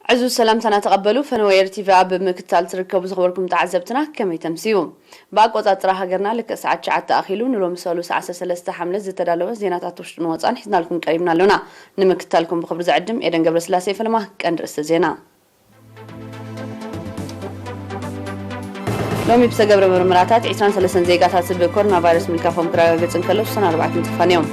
ዕዙዝ ሰላምታና ተቐበሉ። ፈነወ ኤር ቲቪ ኣብ ምክትታል ትርከቡ ዝኸበርኩም ተዓዘብትና ከመይ ተምስዩ? ብኣቆጻጽራ ሃገርና ልክዕ ሰዓት ትሽዓተ ኣኺሉ ንሎሚ ሰሉስ ዓሰርተ ሰለስተ ሓምለ ዝተዳለወ ዜናታት ውሽጥን ወጻን ሒዝናልኩም ቀሪብና ኣሎና። ንምክትታልኩም ብኽብሪ ዝዕድም ኤደን ገብረስላሴ። ፈለማ ቀንዲ ርእስቲ ዜና። ሎሚ ብዝተገብረ ምርመራታት ዒስራን ሰለስተን ዜጋታት ብኮሮና ቫይረስ ምልካፎም ክረጋገጽ እንከሎ፣ ስሳን ኣርባዕተን ተፋንዮም።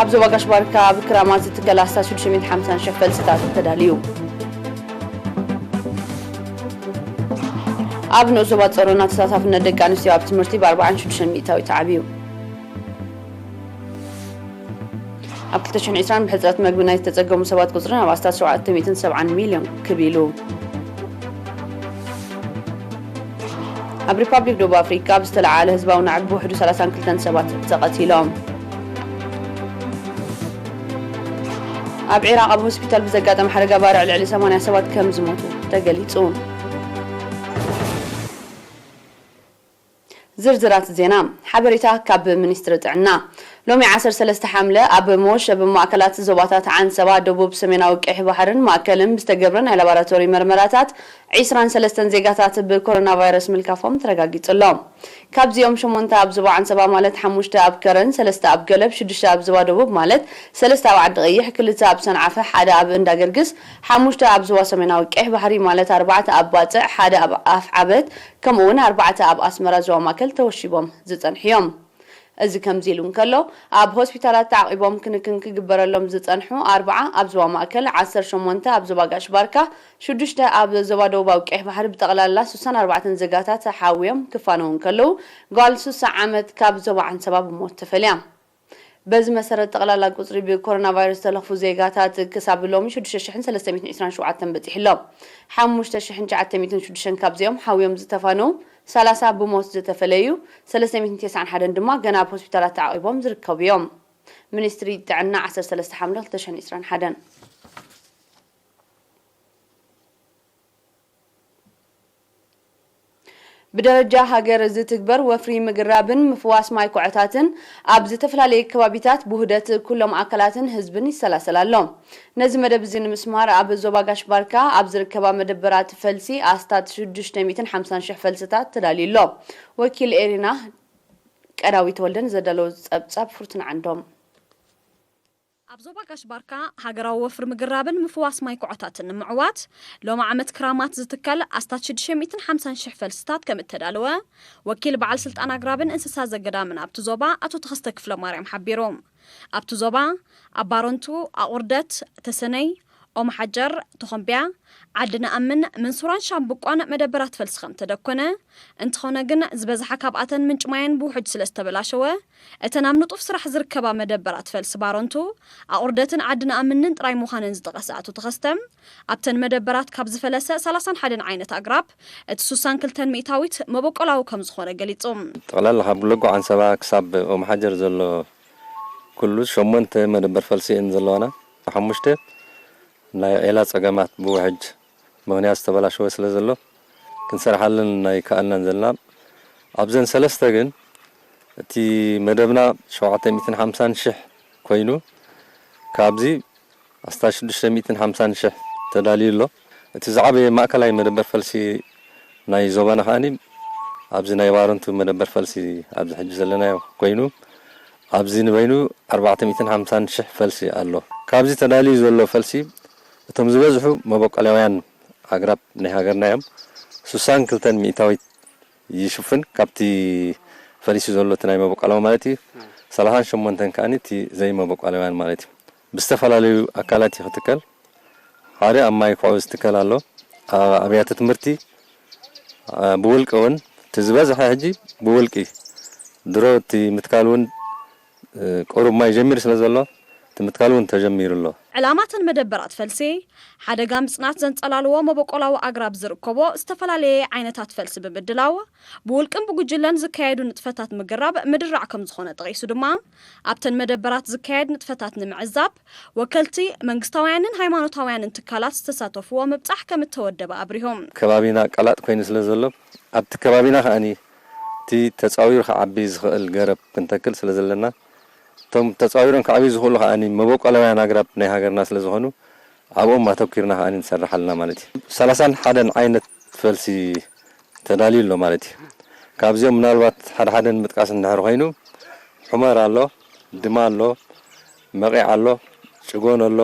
ኣብ ዞባ ጋሽ ባርካ ኣብ ክራማት ዝትከል ኣስታት ሽዱሽተ ሚእትን ሓምሳን ሽሕ ፈልስታት ተዳልዩ። ኣብ ንኡስ ዞባ ጸሮና ተሳታፍነት ደቂ ኣንስትዮ ኣብ ትምህርቲ ብኣርባዓን ሽዱሽተን ሚእታዊት ዓብዩ። ኣብ ክልተ ሽሕን ዕስራን ብሕጽረት መግቢ ናይ ዝተጸገሙ ሰባት ቁጽሪ ናብ ኣስታት ሸውዓተ ሚእትን ሰብዓን ሚልዮን ክብ ኢሉ። ኣብ ሪፓብሊክ ደቡብ ኣፍሪቃ ብዝተለዓለ ህዝባዊ ናዕቢ ብውሕዱ ሰላሳን ክልተን ሰባት ተቐቲሎም። ኣብ ዒራቕ ኣብ ሆስፒታል ብዘጋጠመ ሓደጋ ባርዕ ልዕሊ ሰማንያ ሰባት ከም ዝሞቱ ተገሊጹ። ዝርዝራት ዜና። ሓበሬታ ካብ ሚኒስትሪ ጥዕና። ሎሚ ዓሰርተ ሰለስተ ሓምለ ኣብ መወሸቢ ማእከላት ዞባታት ዓንሰባ፣ ደቡብ፣ ሰሜናዊ ቀይሕ ባሕርን ማእከልን ብዝተገብረ ናይ ላቦራቶሪ መርመራታት ዒስራን ሰለስተን ዜጋታት ብኮሮና ቫይረስ ምልካፎም ተረጋጊጹ ኣሎ። ካብዚኦም ሸሞንተ ኣብ ዞባ ዓንሰባ ማለት ሓሙሽተ ኣብ ከረን፣ ሰለስተ ኣብ ገለብ፣ ሽዱሽተ ኣብ ዞባ ደቡብ ማለት ሰለስተ ኣብ ዓዲ ቀይሕ፣ ክልተ ኣብ ሰንዓፈ፣ ሓደ ኣብ እንዳ ገርግስ፣ ሓሙሽተ ኣብ ዞባ ሰሜናዊ ቀይሕ ባሕሪ ማለት ኣርባዕተ ኣብ ባጽዕ፣ ሓደ ኣብ ኣፍዓበት፣ ከምኡ እውን ኣርባዕተ ኣብ ኣስመራ ዞባ ማእከል ተወሺቦም ዝጸንሑ እዮም። እዚ ከምዚ ኢሉ እንከሎ፣ ኣብ ሆስፒታላት ተዓቒቦም ክንክን ክግበረሎም ዝጸንሑ ኣርብዓ ኣብ ዞባ ማእከል፣ ዓሰርተ ሸሞንተ ኣብ ዞባ ጋሽ ባርካ፣ ሽዱሽተ ኣብ ዞባ ደቡባዊ ቀይሕ ባሕሪ፣ ብጠቕላላ ስሳን ኣርባዕተን ዜጋታት ሓውዮም ክፋነዉ እንከለዉ፣ ጓል ስሳ ዓመት ካብ ዞባ ዓንሰባ ብሞት ተፈልያ። በዚ መሰረት፣ ጠቕላላ ቁጽሪ ብኮሮና ቫይረስ ዝተለኽፉ ዜጋታት ክሳብ ሎሚ ሽዱሽተ ሽሕን ሰለስተ ሚእትን ዕስራን ሸውዓተን በጺሑ ኣሎ። ሓሙሽተ ሽሕን ትሽዓተ ሚእትን ሽዱሽተን ካብዚኦም ሓውዮም ዝተፋነዉ፣ ሰላሳ ብሞት ዝተፈለዩ፣ ሰለስተ ሚእትን ተስዓን ሓደን ድማ ገና ኣብ ሆስፒታላት ተዓቒቦም ዝርከቡ እዮም። ሚኒስትሪ ጥዕና ዓሰርተ ሰለስተ ሓምለ ክልተ ሽሕን ዕስራን ሓደን። ብደረጃ ሃገር ዝትግበር ወፍሪ ምግራብን ምፍዋስ ማይ ኩዕታትን ኣብ ዝተፈላለየ ከባቢታት ብውህደት ኩሎም ኣካላትን ህዝብን ይሰላሰል ኣሎ። ነዚ መደብ እዚ ንምስማር ኣብ ዞባ ጋሽ ባርካ ኣብ ዝርከባ መደበራት ፈልሲ ኣስታት ሽዱሽተ ሚእትን ሓምሳን ሽሕ ፈልስታት ተዳልዩ ኣሎ። ወኪል ኤሪና ቀዳዊ ተወልደ ንዘዳለዎ ጸብጻብ ፍርቱና ዓንዶም። ኣብ ዞባ ጋሽ ባርካ ሃገራዊ ወፍሪ ምግራብን ምፍዋስ ማይ ኩዕታትን ንምዕዋት ሎሚ ዓመት ክራማት ዝትከል ኣስታት ሽዱሽተ ሚእትን ሓምሳን ሽሕ ፈልስታት ከም እተዳለወ ወኪል በዓል ስልጣን ኣግራብን እንስሳ ዘገዳምን ኣብቲ ዞባ ኣቶ ተኸስተ ክፍለ ማርያም ሓቢሩ። ኣብቲ ዞባ ኣብ ባረንቱ፣ ኣቑርደት፣ ተሰነይ፣ ኦም ሓጀር፣ ተኾምቢያ፣ ዓዲ ነኣምን፣ ምንሱራን ሻምብቆን መደበራት ፈልሲ ከም ተደኮነ፣ እንተኾነ ግን ዝበዝሓ ካብኣተን ምንጪ ማየን ብውሕጅ ስለ ዝተበላሸወ፣ እተን ኣብ ንጡፍ ስራሕ ዝርከባ መደበራት ፈልሲ ባረንቱ፣ ኣቑርደትን ዓዲ ነኣምንን ጥራይ ምዃነን ዝጠቐሰ ኣቶ ተኸስተ፣ ኣብተን መደበራት ካብ ዝፈለሰ ሰላሳን ሓደን ዓይነት ኣግራብ፣ እቲ ስሳን ክልተን ሚእታዊት መበቆላዊ ከም ዝኾነ ገሊጹ። ጠቕላላ ካብ ለጎ ዓንሰባ ክሳብ ኦም ሓጀር ዘሎ ኩሉ ሸሞንተ መደበር ፈልሲ እየን ዘለዋና። ሓሙሽተ ናይ ዒላ ጸገማት ብውሕጅ ምኽንያት ዝተበላሸወ ስለ ዘሎ ክንሰርሓለን ኣይከኣልናን ዘለና። ኣብዘን ሰለስተ ግን እቲ መደብና ሸውዓተ ሚእትን ሓምሳን ሽሕ ኮይኑ ካብዚ ኣስታት ሽዱሽተ ሚእትን ሓምሳን ሽሕ ተዳልዩ ኣሎ። እቲ ዝዓበየ ማእከላይ መደበር ፈልሲ ናይ ዞባና ከኣኒ ኣብዚ ናይ ባረንቱ መደበር ፈልሲ ኣብዚ ሕጂ ዘለናዮ ኮይኑ ኣብዚ ንበይኑ ኣርባዕተ ሚእትን ሓምሳን ሽሕ ፈልሲ ኣሎ። ካብዚ ተዳልዩ ዘሎ ፈልሲ እቶም ዝበዝሑ መበቆላውያን ኣግራብ ናይ ሃገርና እዮም። ስሳን ክልተን ሚእታዊት ይሽፍን ካብቲ ፈሊሱ ዘሎ እቲ ናይ መበቆላዊ ማለት እዩ። ሰላሳን ሸሞንተን ከኣኒ እቲ ዘይመበቆላውያን ማለት እዩ። ብዝተፈላለዩ ኣካላት እዩ ክትከል። ሓደ ኣብ ማይ ኩዑ ዝትከል ኣሎ። ኣብ ኣብያተ ትምህርቲ፣ እ፣ ብውልቂ እውን እቲ ዝበዝሐ ሕጂ ብውልቂ። ድሮ እቲ ምትካል እውን፣ እ፣ ቁሩብ ማይ ጀሚሩ ስለ ዘሎ እቲ ምትካል እውን ተጀሚሩ ኣሎ። ዕላማ እተን መደበራት ፈልሲ፣ ሓደጋ ምጽናት ዘንጸላልዎ መበቆላዊ ኣግራብ ዝርከቦ ዝተፈላለየ ዓይነታት ፈልሲ ብምድላው፣ ብውልቅን ብጉጅለን ዝካየዱ ንጥፈታት ምግራብ ምድራዕ ከም ዝኾነ ጠቒሱ ድማ፣ ኣብተን መደበራት ዝካየድ ንጥፈታት ንምዕዛብ፣ ወከልቲ መንግስታውያንን ሃይማኖታውያንን ትካላት ዝተሳተፍዎ ምብጻሕ ከም እተወደበ ኣብሪሆም። ከባቢና ቀላጥ ኮይኑ ስለ ዘሎ፣ ኣብቲ ከባቢና ከኣኒ እቲ ተጻዊሩ ክዓቢ ዝኽእል ገረብ ክንተክል ስለ ዘለና፣ እቶም ተጻዊሮም ክዓብዩ ዝኽእሉ ከኣኒ መበቆላውያን ኣግራብ ናይ ሃገርና ስለ ዝኾኑ፣ ኣብኦም ኣተኪርና ከኣ ንሰርሕ ኣለና ማለት እዩ። ሰላሳን ሓደን ዓይነት ፈልሲ ተዳልዩ ኣሎ ማለት እዩ። ካብዚኦም ምናልባት ሓደ ሓደ ንምጥቃስ እንድሕር ኮይኑ፣ ሑመር ኣሎ፣ ድማ ኣሎ፣ መቒዕ ኣሎ፣ ጭጎን ኣሎ፣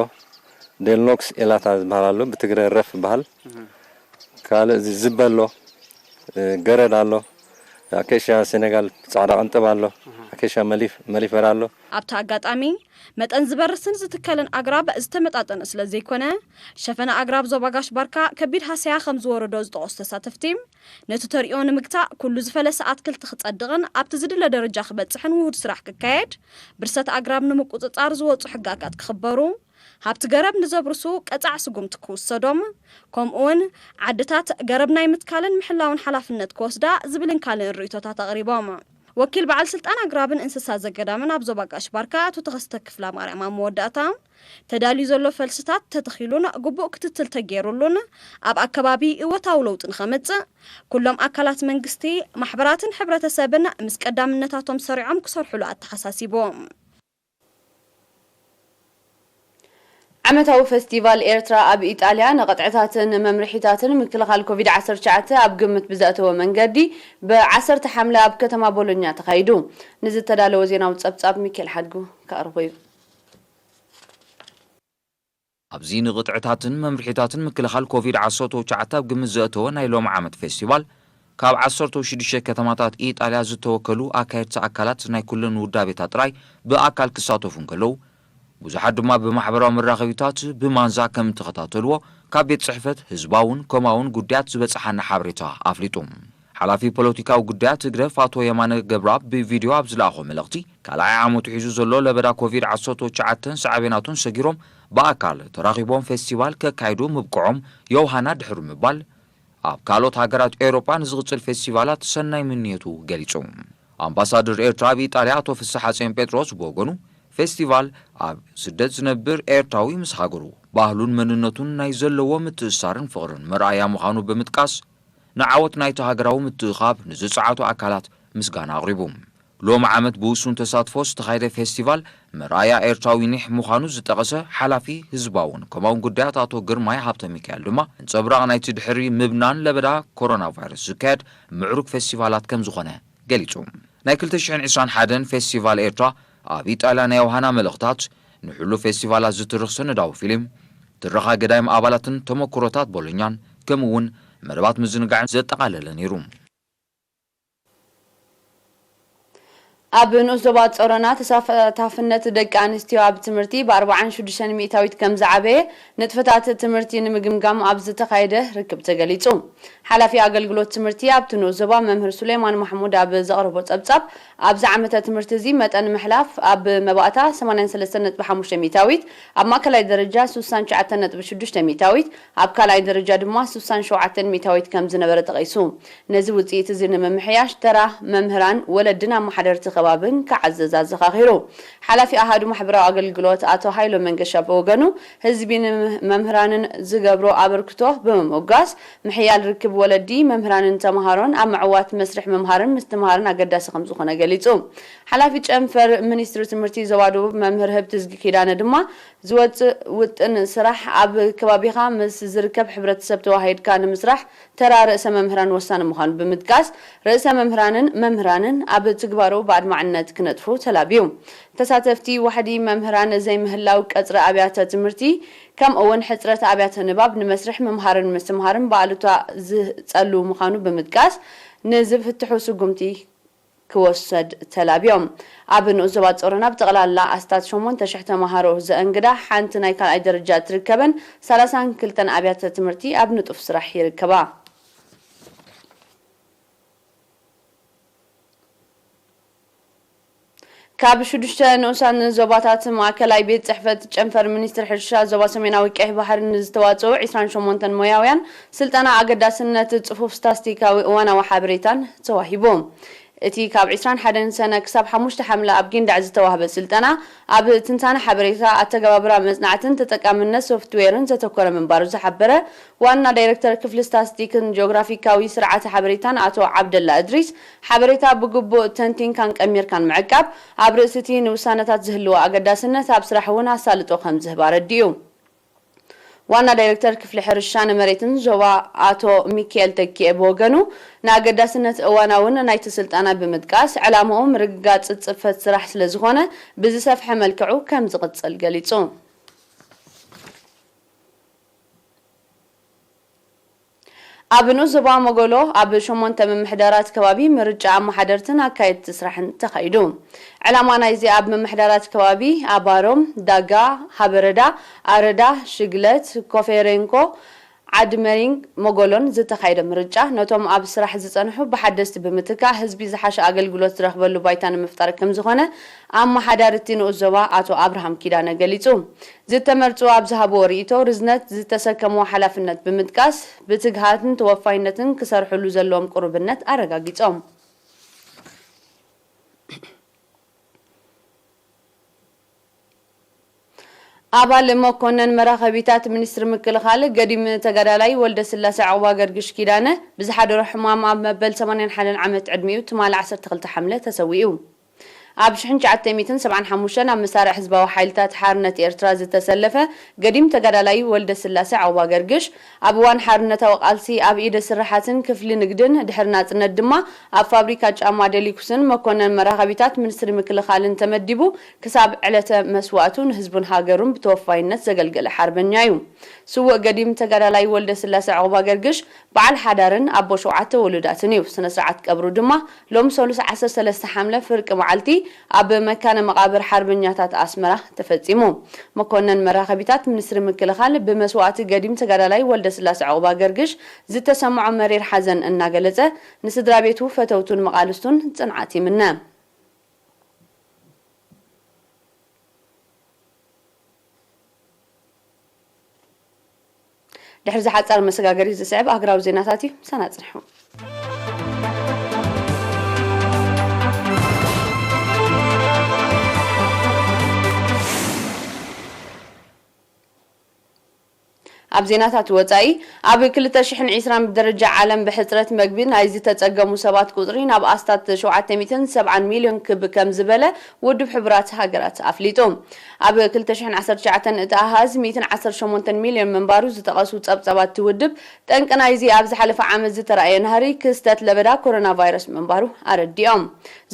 ዴልኖክስ ኤላታ ዝበሃል ኣሎ፣ ብትግረ ረፍ ይበሃል። ካልእ እዚ ዝበ ኣሎ፣ እ፣ ገረድ ኣሎ፣ ኣኬሻ ሴኔጋል ጻዕዳ ቅንጥብ ኣሎ፣ ኣኬሻ መሊፍ-፣ መሊፈር ኣሎ። ኣብቲ ኣጋጣሚ፣ መጠን ዝበርስን ዝትከልን ኣግራብ ዝተመጣጠነ ስለ ዘይኮነ፣ ሸፈና ኣግራብ ዞባ ጋሽ ባርካ ከቢድ ሃሰያ ከም ዝወረዶ ዝጠቐሱ ተሳተፍቲ፣ ነቲ ተርእዮ ንምግታእ ኩሉ ዝፈለሰ ኣትክልቲ ክጸድቕን ኣብቲ ዝድለ ደረጃ ክበጽሕን ውሁድ ስራሕ ክካየድ፣ ብርሰት ኣግራብ ንምቁጽጻር ዝወጹ ሕጋጋት ክኽበሩ፣ ሃብቲ ገረብ ንዘብርሱ ቀጻዕ ስጉምቲ ክውሰዶም፣ ከምኡውን ዓድታት ገረብ ናይ ምትካልን ምሕላውን ሓላፍነት ክወስዳ ዝብልን ካልእን ርእይቶታት ኣቕሪቦም። ወኪል በዓል ስልጣን ኣግራብን እንስሳ ዘገዳምን ኣብ ዞባ ጋሽ ባርካ ኣቶ ተኸስተ ክፍላ ማርያም ኣብ መወዳእታ፣ ተዳልዩ ዘሎ ፈልስታት ተተኺሉን ግቡእ ክትትል ተገይሩሉን ኣብ ኣከባቢ እወታዊ ለውጢ ንኸመጽእ ኩሎም ኣካላት መንግስቲ፣ ማሕበራትን ሕብረተሰብን ምስ ቀዳምነታቶም ሰሪዖም ክሰርሑሉ ኣተሓሳሲቡ። ዓመታዊ ፈስቲቫል ኤርትራ ኣብ ኢጣልያ ንቕጥዕታትን መምርሒታትን ምክልኻል ኮቪድ ዓሰርተ ትሽዓተ ኣብ ግምት ብዘእተወ መንገዲ ብዓሰርተ ሓምለ ኣብ ከተማ ቦሎኛ ተኻይዱ። ንዝተዳለወ ዜናዊ ጸብጻብ ሚካኤል ሓድጉ ከቕርቦ እዩ። ኣብዚ ንቕጥዕታትን መምርሒታትን ምክልኻል ኮቪድ ዓሰርተ ትሽዓተ ኣብ ግምት ዘእተወ ናይ ሎም ዓመት ፌስቲቫል፣ ካብ ዓሰርተ ሽዱሽተ ከተማታት ኢጣልያ ዝተወከሉ ኣካየድቲ ኣካላት ናይ ኩለን ውዳቤታት ጥራይ ብኣካል ክሳተፉ እንከለዉ፣ ብዙሓት ድማ ብማሕበራዊ መራኸቢታት ብማንዛ ከም እተኸታተልዎ ካብ ቤት ጽሕፈት ህዝባውን ኮማውን ጉዳያት ዝበጽሓና ሓበሬታ ኣፍሊጡ። ሓላፊ ፖለቲካዊ ጉዳያት ህግደፍ ኣቶ የማነ ገብረኣብ ብቪድዮ ኣብ ዝለኣኾ መልእኽቲ፣ ካልኣይ ዓመቱ ሒዙ ዘሎ ለበዳ ኮቪድ ዓሰርተ ትሽዓተን ሳዕቤናቱን ሰጊሮም ብኣካል ተራኺቦም ፌስቲቫል ከካይዱ ምብቅዖም ዮውሃና ድሕሪ ምባል፣ ኣብ ካልኦት ሃገራት ኤውሮጳ ንዝቕጽል ፌስቲቫላት ሰናይ ምንየቱ ገሊጹ። ኣምባሳደር ኤርትራ ኣብ ኢጣልያ ኣቶ ፍስሓጽዮን ጴጥሮስ ብወገኑ፣ ፌስቲቫል ኣብ ስደት ዝነብር ኤርትራዊ ምስ ሃገሩ፣ ባህሉን መንነቱን ናይ ዘለዎ ምትእስሳርን ፍቕርን መርኣያ ምዃኑ ብምጥቃስ፣ ንዓወት ናይቲ ሃገራዊ ምትእኻብ ንዝጸዓቱ ኣካላት ምስጋና ኣቕሪቡ። ሎሚ ዓመት ብውሱን ተሳትፎ ዝተኻየደ ፌስቲቫል መርኣያ ኤርትራዊ ኒሕ ምዃኑ ዝጠቐሰ ሓላፊ ህዝባውን ኮማውን ጉዳያት ኣቶ ግርማይ ሃብተ ሚካኤል ድማ፣ ነንጸብራቕ ናይቲ ድሕሪ ምብናን ለበዳ ኮሮና ቫይረስ ዝካየድ ምዕሩግ ፌስቲቫላት ከም ዝኾነ ገሊጹ። ናይ ክልተ ሽሕን ዕስራን ሓደን ፌስቲቫል ኤርትራ ኣብ ኢጣልያ ናይ ዮሃና መልእኽታት፣ ንሕሉፍ ፌስቲቫላት ዝትርኽ ሰነዳዊ ፊልም፣ ትረኻ ገዳይም ኣባላትን ተመክሮታት ቦሎኛን፣ ከምኡ እውን መደባት ምዝንጋዕን ዘጠቓለለ ነይሩ። ኣብ ንኡስ ዞባ ጾሮና ተሳታፍነት ደቂ ኣንስትዮ ኣብ ትምህርቲ ብ ኣርባዓን ሽዱሽተን ሚእታዊት ከም ዝዓበየ ንጥፈታት ትምህርቲ ንምግምጋም ኣብ ዝተኻየደ ርክብ ተገሊጹ። ሓላፊ ኣገልግሎት ትምህርቲ ኣብቲ ንኡስ ዞባ መምህር ሱሌማን ማሕሙድ ኣብ ዘቕረቦ ጸብጻብ፣ ኣብዚ ዓመተ ትምህርቲ እዚ መጠን ምሕላፍ ኣብ መባእታ ሰማንያን ሰለስተን ነጥቢ ሓሙሽተ ሚእታዊት፣ ኣብ ማእከላይ ደረጃ ስሳን ትሽዓተን ነጥቢ ሽዱሽተ ሚእታዊት፣ ኣብ ካልኣይ ደረጃ ድማ ስሳን ሸውዓተን ሚእታዊት ከም ዝነበረ ጠቒሱ። ነዚ ውጽኢት እዚ ንምምሕያሽ ተራ መምህራን፣ ወለድን ኣመሓደርቲ ከባብን ክዓዘዝ ኣዘኻኺሩ። ሓላፊ ኣሃዱ ማሕበራዊ ኣገልግሎት ኣቶ ሃይሎ መንገሻ ብወገኑ፣ ህዝቢ ንመምህራንን ዝገብሮ ኣበርክቶ ብምምጓስ፣ ምሕያል ርክብ ወለዲ፣ መምህራንን ተምሃሮን ኣብ ምዕዋት መስርሕ ምምሃርን ምስትምሃርን ኣገዳሲ ከም ዝኾነ ገሊጹ። ሓላፊ ጨንፈር ሚኒስትሪ ትምህርቲ ዞባ ደቡብ መምህር ህብትዝጊ ኪዳነ ድማ፣ ዝወጽእ ውጥን ስራሕ ኣብ ከባቢኻ ምስ ዝርከብ ሕብረተሰብ ተወሃሂድካ ንምስራሕ ተራ ርእሰ መምህራን ወሳኒ ምዃኑ ብምጥቃስ፣ ርእሰ መምህራንን መምህራንን ኣብ ትግባሩ ብኣድማዕነት ክነጥፉ ተላብዩ። ተሳተፍቲ፣ ዋሕዲ መምህራን ዘይምህላው ቀጽሪ ኣብያተ ትምህርቲ፣ ከምኡ እውን ሕጽረት ኣብያተ ንባብ ንመስርሕ ምምሃርን ምስትምሃርን ብኣሉታ ዝጸሉ ምዃኑ ብምጥቃስ፣ ንዝፍትሑ ስጉምቲ ክወሰድ ተላብዮም። ኣብ ንኡስ ዞባ ጾሮና ብጠቕላላ ኣስታት ሸሞንተ ሽሕ ተምሃሮ ዘእንግዳ ሓንቲ ናይ ካልኣይ ደረጃ እትርከበን ሰላሳን ክልተን ኣብያተ ትምህርቲ ኣብ ንጡፍ ስራሕ ይርከባ። ካብ ሽዱሽተ ንኡሳን ዞባታት ማእከላይ ቤት ጽሕፈት ጨንፈር ሚኒስትሪ ሕርሻ ዞባ ሰሜናዊ ቀይሕ ባሕሪ ንዝተዋጽኡ ዕስራን ሸሞንተን ሞያውያን ስልጠና ኣገዳስነት ጽፉፍ ስታስቲካዊ እዋናዊ ሓበሬታን ተዋሂቡ። እቲ ካብ ዕስራን ሓደን ሰነ ክሳብ ሓሙሽተ ሓምለ ኣብ ጊንዳዕ ዝተዋህበ ስልጠና፣ ኣብ ትንታነ ሓበሬታ፣ ኣተገባብራ መጽናዕትን ተጠቃምነት ሶፍትዌርን ዘተኮረ ምንባሩ ዝሓበረ ዋና ዳይሬክተር ክፍሊ ስታስቲክን ጂኦግራፊካዊ ስርዓተ ሓበሬታን ኣቶ ዓብደላ እድሪስ፣ ሓበሬታ ብግቡእ ተንቲንካን ቀሚርካን ምዕቃብ፣ ኣብ ርእሲ እቲ ንውሳነታት ዝህልዎ ኣገዳስነት ኣብ ስራሕ እውን ኣሳልጦ ከም ዝህብ ኣረዲኡ። ዋና ዳይሬክተር ክፍሊ ሕርሻን መሬትን ዞባ ኣቶ ሚካኤል ተኪኤ ብወገኑ፣ ንኣገዳስነት እዋናውን ናይቲ ስልጠና ብምጥቃስ፣ ዕላምኡ ምርግጋጽ ጽፈት ስራሕ ስለ ዝኾነ፣ ብዝሰፍሐ መልክዑ ከም ዝቕጽል ገሊጹ። ኣብ ንኡስ ዞባ መጎሎ ኣብ ሸሞንተ ምምሕዳራት ከባቢ ምርጫ ኣመሓደርትን ኣካየድቲ ስራሕን ተኻይዱ። ዕላማ ናይዚ ኣብ ምምሕዳራት ከባቢ ኣባሮም፣ ዳጋ፣ ሃበረዳ፣ ኣረዳ፣ ሽግለት፣ ኮፌሬንኮ፣ ዓዲ መሪንግ፣ መጎሎን ዝተኻየደ ምርጫ ነቶም ኣብ ስራሕ ዝጸንሑ ብሓደስቲ ብምትካእ ህዝቢ ዝሓሸ ኣገልግሎት ዝረኽበሉ ባይታ ንምፍጣር ከምዝኾነ ኣመሓዳሪ እቲ ንኡስ ዞባ ኣቶ ኣብርሃም ኪዳነ ገሊጹ። ዝተመርጹ ኣብ ዝሃብዎ ርእይቶ ርዝነት ዝተሰከምዎ ሓላፍነት ብምጥቃስ፣ ብትግሃትን ተወፋይነትን ክሰርሕሉ ዘለዎም ቅሩብነት ኣረጋጊጾም። ኣባል መኮነን መራኸቢታት ሚኒስትሪ ምክልኻል ገዲም ተጋዳላይ ወልደስላሴ ዑቕባገርግሽ ኪዳነ ብዝሓደሮ ሕማም ኣብ መበል ሰማንያን ሓደን ዓመት ዕድሚኡ ትማሊ ዓሰርተ ክልተ ሓምለ ተሰዊኡ። ኣብ ሽሕን ትሽዓተ ሚእትን ሰብዓን ሓሙሽተን ኣብ መሳርዕ ህዝባዊ ሓይልታት ሓርነት ኤርትራ ዝተሰለፈ ገዲም ተጋዳላይ ወልደስላሴ ዑቕባገርግሽ፣ ኣብ እዋን ሓርነታዊ ቃልሲ ኣብ ኢደ ስርሓትን ክፍሊ ንግድን፣ ድሕሪ ናጽነት ድማ ኣብ ፋብሪካ ጫማ ዴሊኩስን መኮነን መራኸቢታት ሚኒስትሪ ምክልኻልን ተመዲቡ፣ ክሳብ ዕለተ መስዋእቱ ንህዝቡን ሃገሩን ብተወፋይነት ዘገልገለ ሓርበኛ እዩ። ስዉእ ገዲም ተጋዳላይ ወልደስላሴ ዑቕባገርግሽ በዓል ሓዳርን ኣቦ ሸውዓተ ውሉዳትን እዩ። ስነ ስርዓት ቀብሩ ድማ ሎም ሰሉስ ዓሰርተ ሰለስተ ሓምለ ፍርቂ መዓልቲ ኣብ መካነ መቓብር ሓርበኛታት ኣስመራ ተፈጺሙ። መኮነን መራኸቢታት ሚኒስትሪ ምክልኻል ብመስዋእቲ ገዲም ተጋዳላይ ወልደስላሴ ዑቕባገርግሽ ዝተሰምዖ መሪር ሓዘን እናገለጸ፣ ንስድራ ቤቱ፣ ፈተውቱን መቓልስቱን ጽንዓት ይምነ። ድሕሪ እዚ ሓጻር መሰጋገሪ ዝስዕብ ሃገራዊ ዜናታት እዩ። ምሳና ጽንሑ። ኣብ ዜናታት ወጻኢ፣ ኣብ ክልተ ሽሕን ዕስራን ብደረጃ ዓለም ብሕጽረት መግቢ ናይ ዝተጸገሙ ሰባት ቁጽሪ ናብ ኣስታት ሸውዓተ ሚእትን ሰብዓን ሚልዮን ክብ ከም ዝበለ ውድብ ሕቡራት ሃገራት ኣፍሊጡ። ኣብ ክልተ ሽሕን ዓሰርተ ትሽዓተን እቲ ኣሃዝ ሚእትን ዓሰርተ ሸሞንተን ሚልዮን ምንባሩ ዝጠቐሱ ጸብጻባት እቲ ውድብ፣ ጠንቂ ናይዚ ኣብ ዝሓለፈ ዓመት ዝተራእየ ናህሪ ክስተት ለበዳ ኮሮና ቫይረስ ምንባሩ ኣረዲኦም።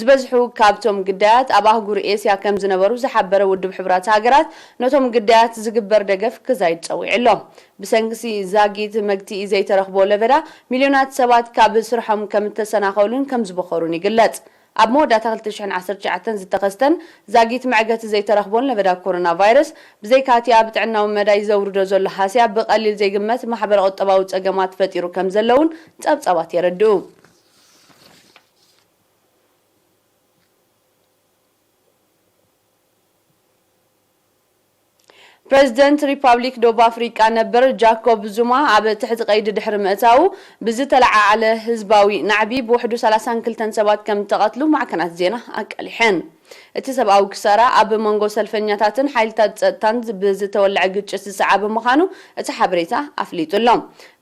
ዝበዝሑ ካብቶም ግዳያት ኣብ ኣህጉር ኤስያ ከም ዝነበሩ ዝሓበረ ውድብ ሕቡራት ሃገራት፣ ነቶም ግዳያት ዝግበር ደገፍ ክዛይድ ጸዊዑ ኣሎ። ብሰንኪ ዛጊት መግትኢ ዘይተረኽቦ ለበዳ፣ ሚልዮናት ሰባት ካብ ስርሖም ከም እተሰናኸሉን ከም ዝበኸሩን ይግለጽ። ኣብ መወዳእታ ክልተ ሽሕን ዓሰርተ ትሽዓተን ዝተኸስተን ዛጊት መዕገቲ ዘይተረኽቦን ለበዳ ኮሮና ቫይረስ፣ ብዘይካቲ ኣብ ጥዕናዊ መዳይ ዘውርዶ ዘሎ ሃስያ፣ ብቐሊል ዘይግመት ማሕበረ ቁጠባዊ ጸገማት ፈጢሩ ከም ዘለውን ጸብጻባት የረድኡ። ፕረዚደንት ሪፓብሊክ ደቡብ ኣፍሪቃ ነበር ጃኮብ ዙማ ኣብ ትሕቲ ቀይዲ ድሕሪ ምእታዉ፣ ብዝተለዓዓለ ህዝባዊ ናዕቢ ብውሕዱ ሰላሳን ክልተን ሰባት ከም እተቐትሉ ማዕከናት ዜና ኣቃሊሐን። እቲ ሰብኣዊ ክሳራ ኣብ መንጎ ሰልፈኛታትን ሓይልታት ጸጥታን ብዝተወልዐ ግጭት ዝሰዓበ ምዃኑ እቲ ሓበሬታ ኣፍሊጡ ኣሎ።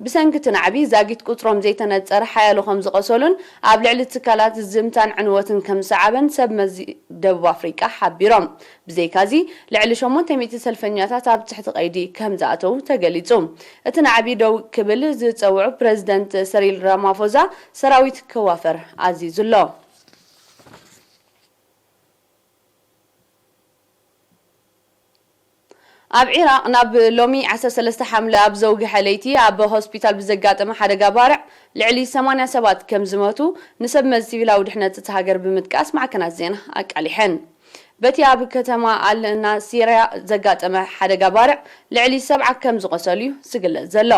ብሰንኪ እቲ ናዕቢ ዛጊት ቁጽሮም ዘይተነጸረ ሓያሎ ከም ዝቖሰሉን ኣብ ልዕሊ ትካላት ዝምታን ዕንወትን ከም ዝሰዓበን ሰብ መዚ ደቡብ ኣፍሪቃ ሓቢሮም። ብዘይካዚ፣ ልዕሊ ሸሞንተ ሚእቲ ሰልፈኛታት ኣብ ትሕቲ ቀይዲ ከም ዝኣተዉ ተገሊጹ። እቲ ናዕቢ ደው ክብል ዝጸውዑ ፕረዚደንት ሰሪል ራማፎዛ፣ ሰራዊት ክዋፈር ኣዚዙ ኣሎ። ኣብ ዒራቕ፣ ናብ ሎሚ ዓሰርተ ሰለስተ ሓምለ ኣብ ዘውግሐ ለይቲ፣ ኣብ ሆስፒታል ብዘጋጠመ ሓደጋ ባርዕ ልዕሊ ሰማንያ ሰባት ከም ዝሞቱ፣ ንሰብ መዚ ሲቪላዊ ድሕነት እታ ሃገር ብምጥቃስ ማዕከናት ዜና ኣቃሊሐን። በቲ ኣብ ከተማ ኣል ናሲርያ ዘጋጠመ ሓደጋ ባርዕ፣ ልዕሊ ሰብዓ ከም ዝቖሰሉ እዩ ዝግለጽ ዘሎ።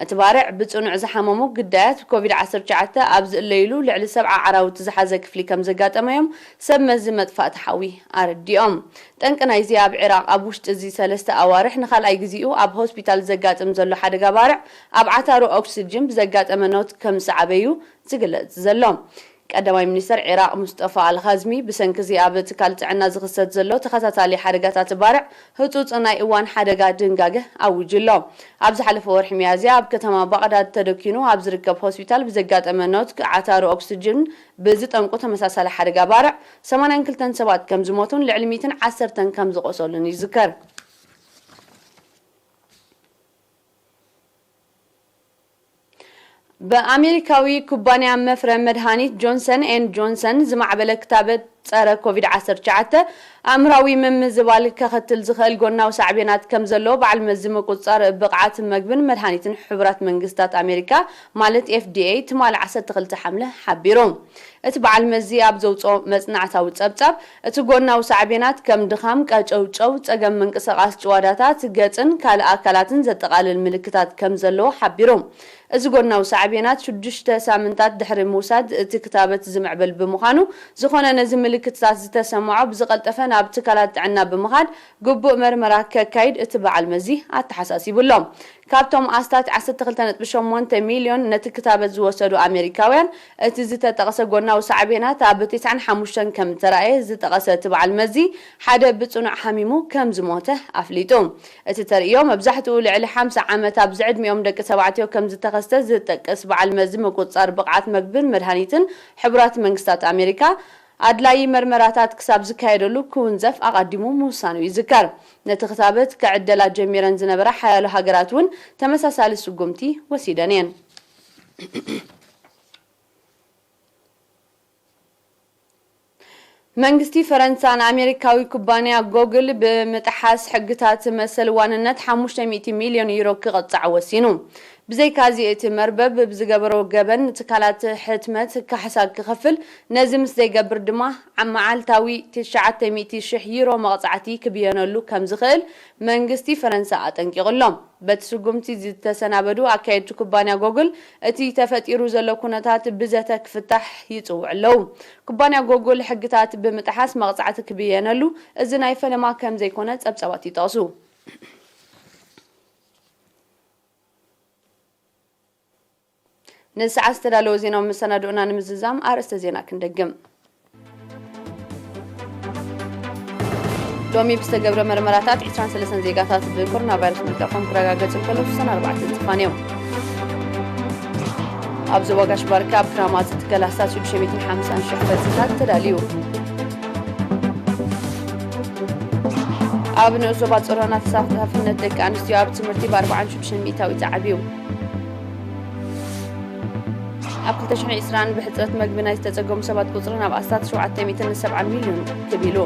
እቲ ባርዕ፣ ብጽኑዕ ዝሓመሙ ግዳያት ኮቪድ ዓሰርተ ትሽዓተ ኣብ ዝእለይሉ፣ ልዕሊ ሰብዓ ዓራውቲ ዝሓዘ ክፍሊ ከም ዘጋጠመ እዮም ሰብ መዚ መጥፋእቲ ሓዊ ኣረዲኦም። ጠንቂ ናይዚ፣ ኣብ ዒራቕ ኣብ ውሽጢ እዚ ሰለስተ ኣዋርሕ ንኻልኣይ ግዜኡ ኣብ ሆስፒታል ዘጋጥም ዘሎ ሓደጋ ባርዕ፣ ኣብ ዓታሩ ኦክስጅን ብዘጋጠመ ኖት ከም ዝሰዓበ እዩ ዝግለጽ ዘሎ። ቀዳማይ ሚኒስተር ዒራቕ ሙስጠፋ ኣልኻዝሚ፣ ብሰንኪ እዚ ኣብ ትካል ጥዕና ዝኽሰት ዘሎ ተኸታታሊ ሓደጋታት ባርዕ፣ ህጹጽ ናይ እዋን ሓደጋ ድንጋገ ኣዊጁ ኣሎ። ኣብ ዝሓለፈ ወርሒ ሚያዝያ፣ ኣብ ከተማ ባቕዳድ ተደኪኑ ኣብ ዝርከብ ሆስፒታል ብዘጋጠመ ኖት ዓታሩ ኦክስጅን ብዝጠንቁ ተመሳሳሊ ሓደጋ ባርዕ፣ ሰማንያን ክልተን ሰባት ከም ዝሞቱን ልዕሊ ሚእትን ዓሰርተን ከም ዝቖሰሉን ይዝከር። ብኣሜሪካዊ ኩባንያ መፍረ መድሃኒት ጆንሰን ኤንድ ጆንሰን ዝማዕበለ ክታበት ጸረ ኮቪድ ዓሰርተ ትሽዓተ ኣእምራዊ ምምዝባል ከኸትል ዝኽእል ጎናዊ ሳዕቤናት ከም ዘለዎ በዓል መዚ ምቁጽጻር ብቕዓት መግብን መድሃኒትን ሕቡራት መንግስታት ኣሜሪካ ማለት ኤፍ ዲ ኤ ትማሊ ዓሰርተ ክልተ ሓምለ ሓቢሩ። እቲ በዓል መዚ ኣብ ዘውጽኦ መጽናዕታዊ ጸብጻብ፣ እቲ ጎናዊ ሳዕቤናት ከም ድኻም፣ ቀጨውጨው፣ ጸገም ምንቅስቓስ ጭዋዳታት ገጽን ካልእ ኣካላትን ዘጠቓልል ምልክታት ከም ዘለዎ ሓቢሩ። እዚ ጎናዊ ሳዕቤናት ሽዱሽተ ሳምንታት ድሕሪ ምውሳድ እቲ ክታበት ዝምዕብል ብምዃኑ፣ ዝኾነ ነዚ ምልክትታት ዝተሰምዖ ብዝቐልጠፈ ናብ ትካላት ጥዕና ብምኻድ ግቡእ መርመራ ከካይድ እቲ በዓል መዚ ኣተሓሳሲቡ ኣሎ። ካብቶም ኣስታት ዓሰርተ ክልተ ነጥቢ ሸሞንተ ሚልዮን ነቲ ክታበት ዝወሰዱ ኣሜሪካውያን፣ እቲ ዝተጠቕሰ ጎናዊ ሳዕቤናት ኣብ ተስዓን ሓሙሽተን ከም እተራእየ ዝጠቐሰ እቲ በዓል መዚ፣ ሓደ ብጽኑዕ ሓሚሙ ከም ዝሞተ ኣፍሊጡ። እቲ ተርእዮ መብዛሕትኡ ልዕሊ ሓምሳ ዓመት ኣብ ዝዕድሚኦም ደቂ ተባዕትዮ ከም ዝተኸስተ ዝጠቅስ በዓል መዚ ምቁጽጻር ብቕዓት መግብን መድሃኒትን ሕቡራት መንግስታት ኣሜሪካ፣ ኣድላዪ መርመራታት ክሳብ ዝካየደሉ ክውንዘፍ ኣቐዲሙ ምውሳኑ ይዝከር። ነቲ ክታበት ክዕደላ ጀሚረን ዝነበራ ሓያሎ ሃገራት እውን ተመሳሳሊ ስጉምቲ ወሲደን እየን። መንግስቲ ፈረንሳ ንኣሜሪካዊ ኩባንያ ጎግል ብምጥሓስ ሕግታት መሰል ዋንነት ሓሙሽተ ሚእቲ ሚልዮን ዩሮ ክቕጻዕ ወሲኑ። ብዘይካዚ፣ እቲ መርበብ ብዝገበሮ ገበን ትካላት ሕትመት ካሕሳ ክኸፍል፣ ነዚ ምስ ዘይገብር ድማ ዓ-፣ መዓልታዊ ትሽዓተ ሚእቲ ሽሕ ዩሮ መቕጻዕቲ ክብየነሉ ከም ዝኽእል መንግስቲ ፈረንሳ ኣጠንቂቑ ኣሎ። በቲ ስጉምቲ ዝተሰናበዱ ኣካየድቲ ኩባንያ ጎግል፣ እቲ ተፈጢሩ ዘሎ ኩነታት ብዘተ ክፍታሕ ይጽውዑ ኣለዉ። ኩባንያ ጎግል ሕግታት ብምጥሓስ መቕጻዕቲ ክብየነሉ፣ እዚ ናይ ፈለማ ከም ዘይኮነ ጸብጻባት ይጠቕሱ። ንሰዓት ዝተዳለወ ዜናዊ መሰናድኦና ንምዝዛም ኣርእስተ ዜና ክንደግም። ሎሚ ብዝተገብረ መርመራታት ዒስራን ሰለስተን ዜጋታት ብኮሮና ቫይረስ ምልካፎም ክረጋገጽ እንከሎ፣ ስሳን ኣርባዕተን ጽፋን እዮም። ኣብ ዞባ ጋሽ ባርካ ኣብ ክራማት ዝትከል ኣስታት ሽዱሽተ ሚእትን ሓምሳን ሽሕ ፈልስታት ተዳልዩ። ኣብ ንኡስ ዞባ ጾሮና ተሳታፍነት ደቂ ኣንስትዮ ኣብ ትምህርቲ ብኣርባዓን ሽዱሽተን ሚእታዊት ዓብዩ። ኣብ ክልተ ሽሕን ዕስራን ብሕጽረት መግቢ ናይ ዝተጸገሙ ሰባት ቁጽሪ ናብ ኣስታት ሸውዓተ ሚእትን ሰብዓን ሚልዮን ክብ ኢሉ።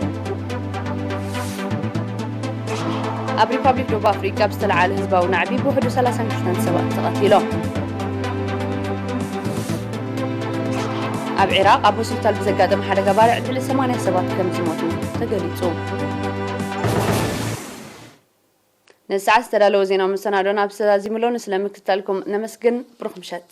ኣብ ሪፓብሊክ ደቡብ ኣፍሪቃ ብዝተለዓለ ህዝባዊ ናዕቢ ብውሕዱ ሰላሳን ክልተን ሰባት ተቐቲሎም። ኣብ ዒራቕ ኣብ ሆስፒታል ብዘጋጠመ ሓደጋ ባርዕ ልዕሊ ሰማንያ ሰባት ከም ዝሞቱ ተገሊጹ። ንሰዓት ዝተዳለወ ዜናዊ መሰናዶና ኣብዚ ተዛዚሙ ኣሎ። ንስለ ምክትታልኩም ነመስግን። ብሩኽ ምሸት።